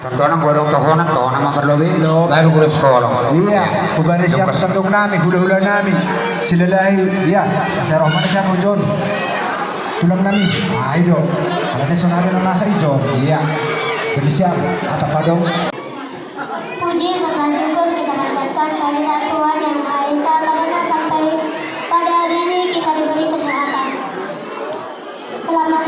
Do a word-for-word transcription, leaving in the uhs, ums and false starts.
Tontonan godang tohonan, tohonan ma parlobei. Baru guru sekolah. Iya, hubani siap sandok nami, hula-hula nami. Silalahi, iya. Saya rohmana siap hujon. Tulang nami. Ayo dong. Kalau dia sonari nang nasa ijo. Iya. Jadi siap. Atap padong. Puji serta syukur kita panjatkan kehadirat Tuhan Yang Maha Esa, karena sampai pada hari ini kita diberi kesehatan. Selamat